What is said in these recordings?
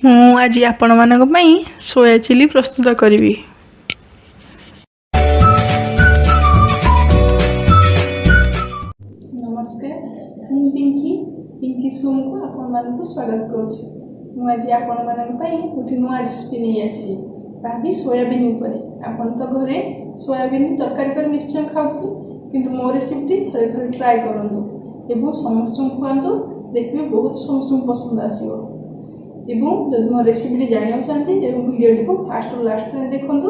ମୁଁ ଆଜି ଆପଣମାନଙ୍କ ପାଇଁ ସୋୟା ଚିଲି ପ୍ରସ୍ତୁତ କରିବି। ନମସ୍କାର, ମୁଁ ପିଙ୍କି, ପିଙ୍କି ସୁମକୁ ଆପଣମାନଙ୍କୁ ସ୍ୱାଗତ କରୁଛି। ମୁଁ ଆଜି ଆପଣମାନଙ୍କ ପାଇଁ ଗୋଟେ ନୂଆ ରେସିପି ନେଇ ଆସିଛି, ତାହା ବି ସୋୟାବିନ୍ ଉପରେ। ଆପଣ ତ ଘରେ ସୋୟାବିନ୍ ତରକାରୀ କରି ନିଶ୍ଚୟ ଖାଉଥିବେ, କିନ୍ତୁ ମୋ ରେସିପିଟି ଥରେ ଥରେ ଟ୍ରାଏ କରନ୍ତୁ ଏବଂ ସମସ୍ତଙ୍କୁ ଖୁଆନ୍ତୁ। ଦେଖିବେ ବହୁତ ସମସ୍ତଙ୍କୁ ପସନ୍ଦ ଆସିବ। ଏବଂ ଯଦି ମୋ ରେସିପିଟି ଜାଣିବାକୁ ଚାହାନ୍ତି ଏବଂ ଭିଡ଼ିଓଟିକୁ ଫାଷ୍ଟରୁ ଲାଷ୍ଟ ଯାଏଁ ଦେଖନ୍ତୁ।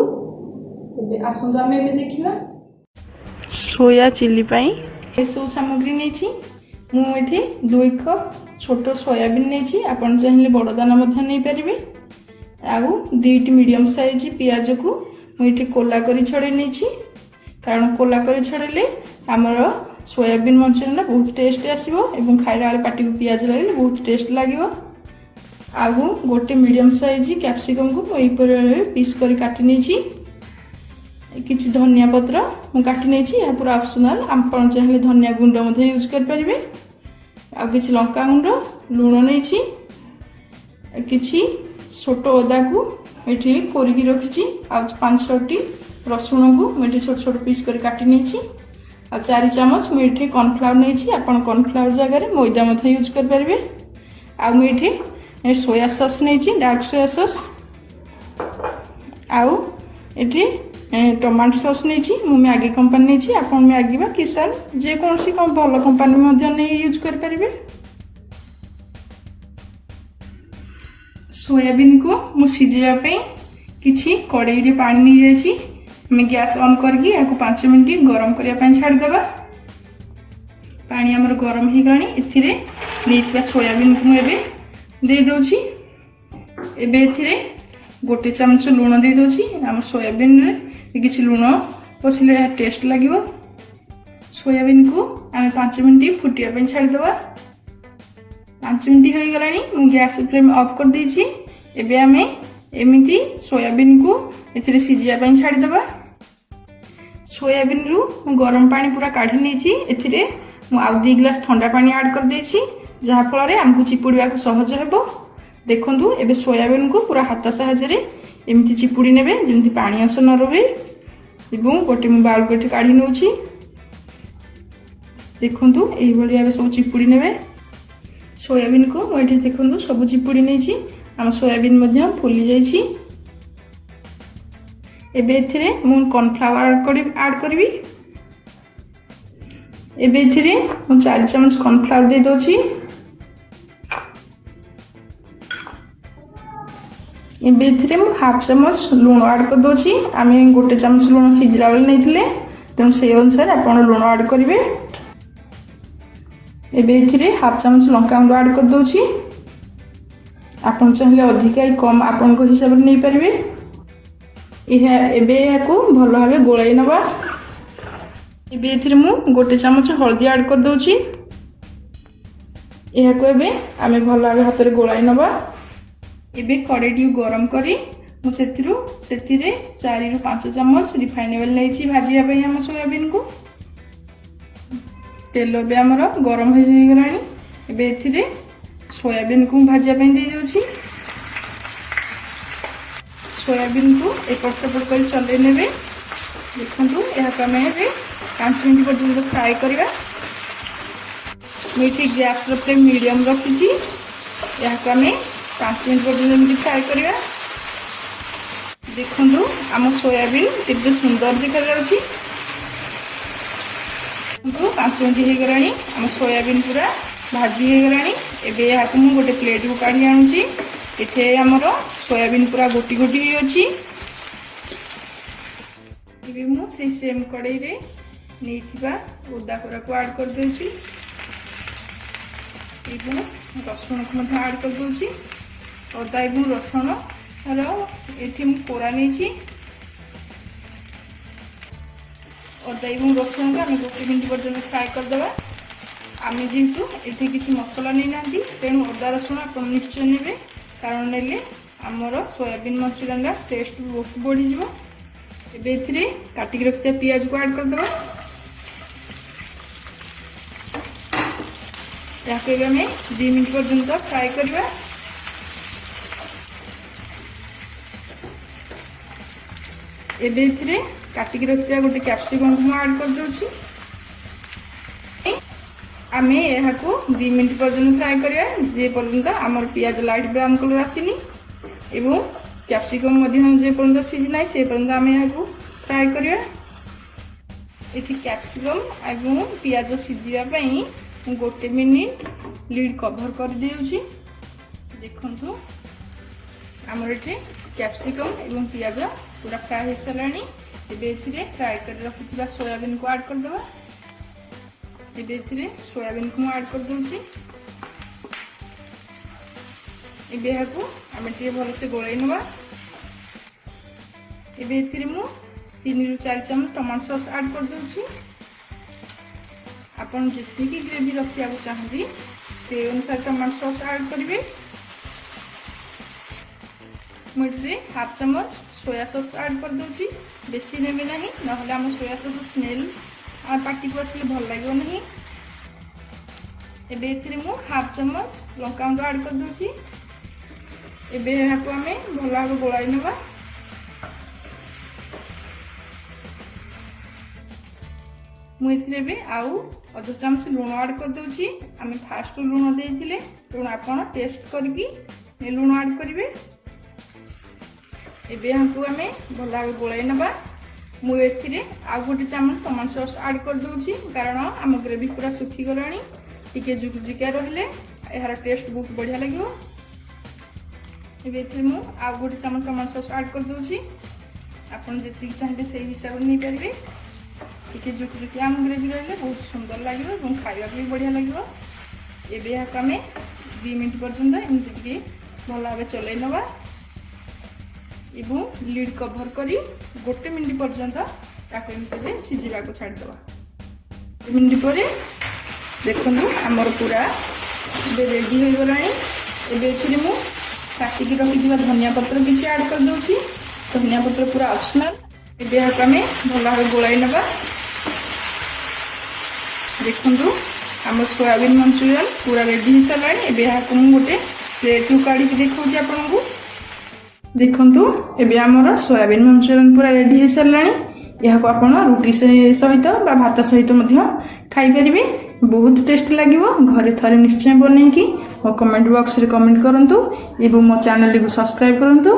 ଏବେ ଆସନ୍ତୁ ଆମେ ଏବେ ଦେଖିବା ସୋୟା ଚିଲି ପାଇଁ ଏସବୁ ସାମଗ୍ରୀ ନେଇଛି। ମୁଁ ଏଠି 2 କପ୍ ଛୋଟ ସୋୟାବିନ୍ ନେଇଛି, ଆପଣ ଚାହିଁଲେ ବଡ଼ ଦାନା ମଧ୍ୟ ନେଇପାରିବେ। ଆଉ 2ଟି ମିଡ଼ିୟମ୍ ସାଇଜ୍ ପିଆଜକୁ ମୁଁ ଏଠି କୋଲା କରି ଛଡ଼େଇ ନେଇଛି, କାରଣ କୋଲା କରି ଛଡ଼େଇଲେ ଆମର ସୋୟାବିନ୍ ମଞ୍ଚୁରିଆନ୍ଟା ବହୁତ ଟେଷ୍ଟ ଆସିବ ଏବଂ ଖାଇଲା ବେଳେ ପାଟିକୁ ପିଆଜ ଲାଗିଲେ ବହୁତ ଟେଷ୍ଟ ଲାଗିବ। ଆଉ ଗୋଟେ ମିଡ଼ିୟମ୍ ସାଇଜ୍ କ୍ୟାପ୍ସିକମ୍କୁ ମୁଁ ଏହିପରି ଭାବେ ପିସ୍ କରି କାଟି ନେଇଛି। କିଛି ଧନିଆ ପତ୍ର ମୁଁ କାଟି ନେଇଛି, ଏହା ପୁରା ଅପସନାଲ୍, ଆପଣ ଚାହିଁଲେ ଧନିଆ ଗୁଣ୍ଡ ମଧ୍ୟ ୟୁଜ୍ କରିପାରିବେ। ଆଉ କିଛି ଲଙ୍କା ଗୁଣ୍ଡ, ଲୁଣ ନେଇଛି। କିଛି ଛୋଟ ଅଦାକୁ ଏଠି କୋରିକି ରଖିଛି। ଆଉ 5-6ଟି ରସୁଣକୁ ମୁଁ ଏଠି ଛୋଟ ଛୋଟ ପିସ୍ କରି କାଟି ନେଇଛି। ଆଉ 4 ଚାମଚ ମୁଁ ଏଠି କର୍ଣ୍ଣଫ୍ଲାୱାର ନେଇଛି, ଆପଣ କର୍ଣ୍ଣଫ୍ଲାୱାର ଜାଗାରେ ମଇଦା ମଧ୍ୟ ୟୁଜ୍ କରିପାରିବେ। ଆଉ ମୁଁ ଏଠି ସୋୟା ସସ୍ ନେଇଛି, ଡାର୍କ ସୋୟା ସସ୍। ଆଉ ଏଠି ଟମାଟୋ ସସ୍ ନେଇଛି, ମୁଁ ମ୍ୟାଗି କମ୍ପାନୀ ନେଇଛି, ଆପଣ ମ୍ୟାଗି ବା କିଷାନ ଯେକୌଣସି ଭଲ କମ୍ପାନୀ ମଧ୍ୟ ନେଇ ୟୁଜ୍ କରିପାରିବେ। ସୋୟାବିନ୍କୁ ମୁଁ ସିଝେଇବା ପାଇଁ କିଛି କଡ଼େଇରେ ପାଣି ନେଇଯାଇଛି। ଆମେ ଗ୍ୟାସ୍ ଅନ୍ କରିକି ଏହାକୁ 5 ମିନିଟ୍ ଗରମ କରିବା ପାଇଁ ଛାଡ଼ିଦେବା। ପାଣି ଆମର ଗରମ ହେଇଗଲାଣି। ଏଥିରେ ନେଇଥିବା ସୋୟାବିନ୍କୁ ମୁଁ ଏବେ ଦେଇଦେଉଛି। ଏବେ ଏଥିରେ 1 ଚାମଚ ଲୁଣ ଦେଇଦେଉଛି। ଆମ ସୋୟାବିନ୍ରେ କିଛି ଲୁଣ ପଶିଲେ ଏହା ଟେଷ୍ଟ ଲାଗିବ। ସୋୟାବିନ୍କୁ ଆମେ 5 ମିନିଟ୍ ଫୁଟିବା ପାଇଁ ଛାଡ଼ିଦେବା। 5 ମିନିଟ୍ ହୋଇଗଲାଣି, ମୁଁ ଗ୍ୟାସ୍ ଫ୍ଲେମ୍ ଅଫ୍ କରିଦେଇଛି। ଏବେ ଆମେ ଏମିତି ସୋୟାବିନ୍କୁ ଏଥିରେ ସିଝିବା ପାଇଁ ଛାଡ଼ିଦେବା। ସୋୟାବିନ୍ରୁ ମୁଁ ଗରମ ପାଣି ପୁରା କାଢ଼ି ନେଇଛି। ଏଥିରେ ମୁଁ ଆଉ 2 ଗ୍ଲାସ୍ ଥଣ୍ଡା ପାଣି ଆଡ଼୍ କରିଦେଇଛି, ଯାହାଫଳରେ ଆମକୁ ଚିପୁଡ଼ିବାକୁ ସହଜ ହେବ। ଦେଖନ୍ତୁ, ଏବେ ସୋୟାବିନ୍କୁ ପୁରା ହାତ ସାହାଯ୍ୟରେ ଏମିତି ଚିପୁଡ଼ି ନେବେ, ଯେମିତି ପାଣି ଅଂଶ ନ ରୁହେ। ଏବଂ ଗୋଟେ ମୁଁ ବାଉଲକୁ ଏଠି କାଢ଼ି ନେଉଛି। ଦେଖନ୍ତୁ, ଏଇଭଳି ଭାବେ ସବୁ ଚିପୁଡ଼ି ନେବେ। ସୋୟାବିନ୍କୁ ମୁଁ ଏଠି ଦେଖନ୍ତୁ ସବୁ ଚିପୁଡ଼ି ନେଇଛି। ଆମ ସୋୟାବିନ୍ ମଧ୍ୟ ଫୁଲି ଯାଇଛି। ଏବେ ଏଥିରେ ମୁଁ କର୍ଣ୍ଣଫ୍ଲାୱାର ଆଡ଼୍ କରିବି। ଏବେ ଏଥିରେ ମୁଁ 4 ଚାମଚ କର୍ଣ୍ଣଫ୍ଲାୱାର ଦେଇଦେଉଛି। ଏବେ ଏଥିରେ ମୁଁ ହାଫ୍ ଚାମଚ ଲୁଣ ଆଡ଼୍ କରିଦେଉଛି। ଆମେ 1 ଚାମଚ ଲୁଣ ସିଝିଲା ବେଳେ ନେଇଥିଲେ, ତେଣୁ ସେଇ ଅନୁସାରେ ଆପଣ ଲୁଣ ଆଡ଼୍ କରିବେ। ଏବେ ଏଥିରେ ହାଫ୍ ଚାମଚ ଲଙ୍କା ଗୁଣ୍ଡ ଆଡ଼୍ କରିଦେଉଛି। ଆପଣ ଚାହିଁଲେ ଅଧିକା କି କମ୍ ଆପଣଙ୍କ ହିସାବରେ ନେଇପାରିବେ। ଏବେ ଏହାକୁ ଭଲ ଭାବେ ଗୋଳାଇ ନେବା। ଏବେ ଏଥିରେ ମୁଁ 1 ଚାମଚ ହଳଦୀ ଆଡ଼୍ କରିଦେଉଛି। ଏହାକୁ ଏବେ ଆମେ ଭଲ ଭାବେ ହାତରେ ଗୋଳାଇ ନେବା। ଏବେ କଡ଼େଇଟିକୁ ଗରମ କରି ମୁଁ ସେଥିରେ 4ରୁ 5 ଚାମଚ ରିଫାଇନ୍ ଅଏଲ୍ ନେଇଛି ଭାଜିବା ପାଇଁ ଆମ ସୋୟାବିନ୍କୁ। ତେଲ ଏବେ ଆମର ଗରମ ହେଇଗଲାଣି। ଏବେ ଏଥିରେ ସୋୟାବିନ୍କୁ ମୁଁ ଭାଜିବା ପାଇଁ ଦେଇଦେଉଛି। ସୋୟାବିନ୍କୁ ଏପଟ ସେପଟ କରି ଚଲେଇ ନେବେ। ଦେଖନ୍ତୁ, ଏହାକୁ ଆମେ ଏବେ 5 ମିନିଟ୍ ପର୍ଯ୍ୟନ୍ତ ଫ୍ରାଏ କରିବା। ମୁଁ ଏଠି ଗ୍ୟାସ୍ର ଫ୍ଲେମ୍ ମିଡ଼ିୟମ୍ ରଖିଛି। ଏହାକୁ ଆମେ 5 ମିନିଟ୍ ପର୍ଯ୍ୟନ୍ତ ଏମିତି ଫ୍ରାଏ କରିବା। ଦେଖନ୍ତୁ, ଆମ ସୋୟାବିନ୍ କେତେ ସୁନ୍ଦର ଦେଖାଯାଉଛି। ଦେଖନ୍ତୁ, 5 ମିନିଟ୍ ହେଇଗଲାଣି, ଆମ ସୋୟାବିନ୍ ପୁରା ଭାଜି ହେଇଗଲାଣି। ଏବେ ଏହାକୁ ମୁଁ ଗୋଟେ ପ୍ଲେଟ୍କୁ କାଢ଼ି ଆଣୁଛି। ଏଠି ଆମର ସୋୟାବିନ୍ ପୁରା ଗୋଟି ଗୋଟି ହେଇଅଛି। ଏବେ ମୁଁ ସେଇ ସେମ୍ କଡ଼େଇରେ ନେଇଥିବା ଓଦା କୋରାକୁ ଆଡ଼୍ କରିଦେଉଛି ଏବଂ ରସୁଣକୁ ମଧ୍ୟ ଆଡ଼୍ କରିଦେଉଛି। ଅଦା ଏବଂ ରସୁଣର ଏଠି ମୁଁ କୋରା ନେଇଛି। ଅଦା ଏବଂ ରସୁଣକୁ ଆମେ 1 ମିନିଟ୍ ପର୍ଯ୍ୟନ୍ତ ଫ୍ରାଏ କରିଦେବା। ଆମେ ଯେହେତୁ ଏଠି କିଛି ମସଲା ନେଇନାହାନ୍ତି, ତେଣୁ ଅଦା ରସୁଣ ଆପଣ ନିଶ୍ଚୟ ନେବେ, କାରଣ ନେଲେ ଆମର ସୋୟାବିନ୍ ମଞ୍ଚୁରିଆନ୍ର ଟେଷ୍ଟ ବହୁତ ବଢ଼ିଯିବ। ଏବେ ଏଥିରେ କାଟିକି ରଖିଥିବା ପିଆଜକୁ ଆଡ଼୍ କରିଦେବା। ଏହାକୁ ଏବେ ଆମେ 2 ମିନିଟ୍ ପର୍ଯ୍ୟନ୍ତ ଫ୍ରାଏ କରିବା। ଏବେ ଏଥିରେ କାଟିକି ରଖିଥିବା ଗୋଟେ କ୍ୟାପ୍ସିକମ୍କୁ ମୁଁ ଆଡ଼୍ କରିଦେଉଛି। ଆମେ ଏହାକୁ 2 ମିନିଟ୍ ପର୍ଯ୍ୟନ୍ତ ଫ୍ରାଏ କରିବା, ଯେ ପର୍ଯ୍ୟନ୍ତ ଆମର ପିଆଜ ଲାଇଟ୍ ବ୍ରାଉନ୍ କଲର୍ ଆସିନି ଏବଂ କ୍ୟାପ୍ସିକମ୍ ମଧ୍ୟ ଯେ ପର୍ଯ୍ୟନ୍ତ ସିଝି ନାହିଁ, ସେ ପର୍ଯ୍ୟନ୍ତ ଆମେ ଏହାକୁ ଫ୍ରାଏ କରିବା। ଏଠି କ୍ୟାପ୍ସିକମ୍ ଏବଂ ପିଆଜ ସିଝିବା ପାଇଁ ମୁଁ ଗୋଟେ ମିନିଟ୍ ଲିଡ୍ କଭର୍ କରିଦେଉଛି। ଦେଖନ୍ତୁ, ଆମର ଏଠି କ୍ୟାପ୍ସିକମ୍ ଏବଂ ପିଆଜ ପୁରା ଫ୍ରାଏ ହେଇସାରିଲାଣି। ଏବେ ଏଥିରେ ଫ୍ରାଏ କରି ରଖିଥିବା ସୋୟାବିନ୍କୁ ଆଡ଼୍ କରିଦେବା। ଏବେ ଏଥିରେ ସୋୟାବିନ୍କୁ ମୁଁ ଆଡ଼୍ କରିଦେଉଛି। ଏବେ ଏହାକୁ ଆମେ ଟିକେ ଭଲସେ ଗୋଳେଇ ନେବା। ଏବେ ଏଥିରେ ମୁଁ 3ରୁ 4 ଚାମଚ ଟମାଟୋ ସସ୍ ଆଡ଼୍ କରିଦେଉଛି। ଆପଣ ଯେତିକି ଗ୍ରେଭି ରଖିବାକୁ ଚାହାନ୍ତି, ସେ ଅନୁସାରେ ଟମାଟୋ ସସ୍ ଆଡ଼୍ କରିବେ। ମୁଁ ଏଥିରେ ହାଫ୍ ଚାମଚ ସୋୟା ସସ୍ ଆଡ଼୍ କରିଦେଉଛି। ବେଶୀ ନେବେ ନାହିଁ, ନହେଲେ ଆମ ସୋୟା ସସ୍ ସ୍ମେଲ୍ ପାଟିକୁ ଆସିଲେ ଭଲ ଲାଗିବ ନାହିଁ। ଏବେ ଏଥିରେ ମୁଁ ହାଫ୍ ଚାମଚ ଲଙ୍କାଗୁଣ୍ଡ ଆଡ଼୍ କରିଦେଉଛି। ଏବେ ଏହାକୁ ଆମେ ଭଲ ଭାବେ ଗୋଳାଇ ନେବା। ମୁଁ ଏଥିରେ ଏବେ ଆଉ ଅଧ ଚାମଚ ଲୁଣ ଆଡ଼୍ କରିଦେଉଛି। ଆମେ ଫାଷ୍ଟ ଲୁଣ ଦେଇଥିଲେ, ତେଣୁ ଆପଣ ଟେଷ୍ଟ କରିକି ଲୁଣ ଆଡ଼୍ କରିବେ। ଏବେ ଏହାକୁ ଆମେ ଭଲ ଭାବେ ଗୋଳାଇ ନେବା। ମୁଁ ଏଥିରେ ଆଉ ଗୋଟେ ଚାମଚ ଟମାଟୋ ସସ୍ ଆଡ଼୍ କରିଦେଉଛି, କାରଣ ଆମ ଗ୍ରେଭି ପୁରା ଶୁଖିଗଲାଣି। ଟିକେ ଜୁକୁଜୁକିଆ ରହିଲେ ଏହାର ଟେଷ୍ଟ ବହୁତ ବଢ଼ିଆ ଲାଗିବ। ଏବେ ଏଥିରେ ମୁଁ ଆଉ ଗୋଟେ ଚାମଚ ଟମାଟୋ ସସ୍ ଆଡ଼୍ କରିଦେଉଛି। ଆପଣ ଯେତିକି ଚାହିଁବେ, ସେଇ ହିସାବରେ ନେଇପାରିବେ। ଟିକେ ଜୁକୁଜୁକିଆ ଆମ ଗ୍ରେଭି ରହିଲେ ବହୁତ ସୁନ୍ଦର ଲାଗିବ ଏବଂ ଖାଇବାକୁ ବି ବଢ଼ିଆ ଲାଗିବ। ଏବେ ଏହାକୁ ଆମେ 2 ମିନିଟ୍ ପର୍ଯ୍ୟନ୍ତ ଏମିତି ଟିକେ ଭଲ ଭାବେ ଚଲାଇ ନେବା ଏବଂ ଲିଡ୍ କଭର୍ କରି ଗୋଟେ ମିନିଟ୍ ପର୍ଯ୍ୟନ୍ତ ତାକୁ ଏମିତି ଏବେ ସିଝିବାକୁ ଛାଡ଼ିଦେବା। ମିନିଟ୍ ପରେ ଦେଖନ୍ତୁ, ଆମର ପୁରା ଏବେ ରେଡ଼ି ହୋଇଗଲାଣି। ଏବେ ଏଥିରେ ମୁଁ କାଟିକି ରଖିଥିବା ଧନିଆ ପତ୍ର କିଛି ଆଡ଼୍ କରିଦେଉଛି। ଧନିଆ ପତ୍ର ପୁରା ଅପସନାଲ୍। ଏବେ ଏହାକୁ ଆମେ ଭଲ ଭାବେ ଗୋଳାଇ ନେବା। ଦେଖନ୍ତୁ, ଆମ ସୋୟାବିନ୍ ମଞ୍ଚୁରିଆନ୍ ପୁରା ରେଡ଼ି ହେଇସାରିଲାଣି। ଏବେ ଏହାକୁ ମୁଁ ଗୋଟେ ପ୍ଲେଟ୍କୁ କାଢ଼ିକି ଦେଖାଉଛି ଆପଣଙ୍କୁ। ଦେଖନ୍ତୁ, ଏବେ ଆମର ସୋୟାବିନ୍ ମଞ୍ଚୁରିଆନ୍ ପୁରା ରେଡ଼ି ହେଇସାରିଲାଣି। ଏହାକୁ ଆପଣ ରୁଟି ସହିତ ବା ଭାତ ସହିତ ମଧ୍ୟ ଖାଇପାରିବେ। ବହୁତ ଟେଷ୍ଟ ଲାଗିବ। ଘରେ ଥରେ ନିଶ୍ଚୟ ବନେଇକି ମୋ କମେଣ୍ଟ ବକ୍ସରେ କମେଣ୍ଟ କରନ୍ତୁ ଏବଂ ମୋ ଚ୍ୟାନେଲଟିକୁ ସବସ୍କ୍ରାଇବ୍ କରନ୍ତୁ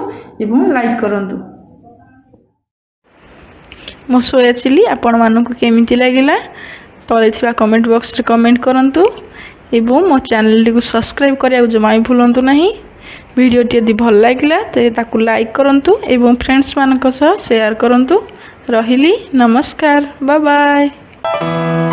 ଏବଂ ଲାଇକ୍ କରନ୍ତୁ। ମୋ ସୋୟା ଚିଲି ଆପଣମାନଙ୍କୁ କେମିତି ଲାଗିଲା, ତଳେ ଥିବା କମେଣ୍ଟ ବକ୍ସରେ କମେଣ୍ଟ କରନ୍ତୁ ଏବଂ ମୋ ଚ୍ୟାନେଲଟିକୁ ସବସ୍କ୍ରାଇବ୍ କରିବାକୁ ଜମା ବି ଭୁଲନ୍ତୁ ନାହିଁ। ଭିଡ଼ିଓଟି ଯଦି ଭଲ ଲାଗିଲା, ତେବେ ତାକୁ ଲାଇକ୍ କରନ୍ତୁ ଏବଂ ଫ୍ରେଣ୍ଡସ୍ମାନଙ୍କ ସହ ସେୟାର କରନ୍ତୁ। ରହିଲି, ନମସ୍କାର, ବାଏ ବାଏ।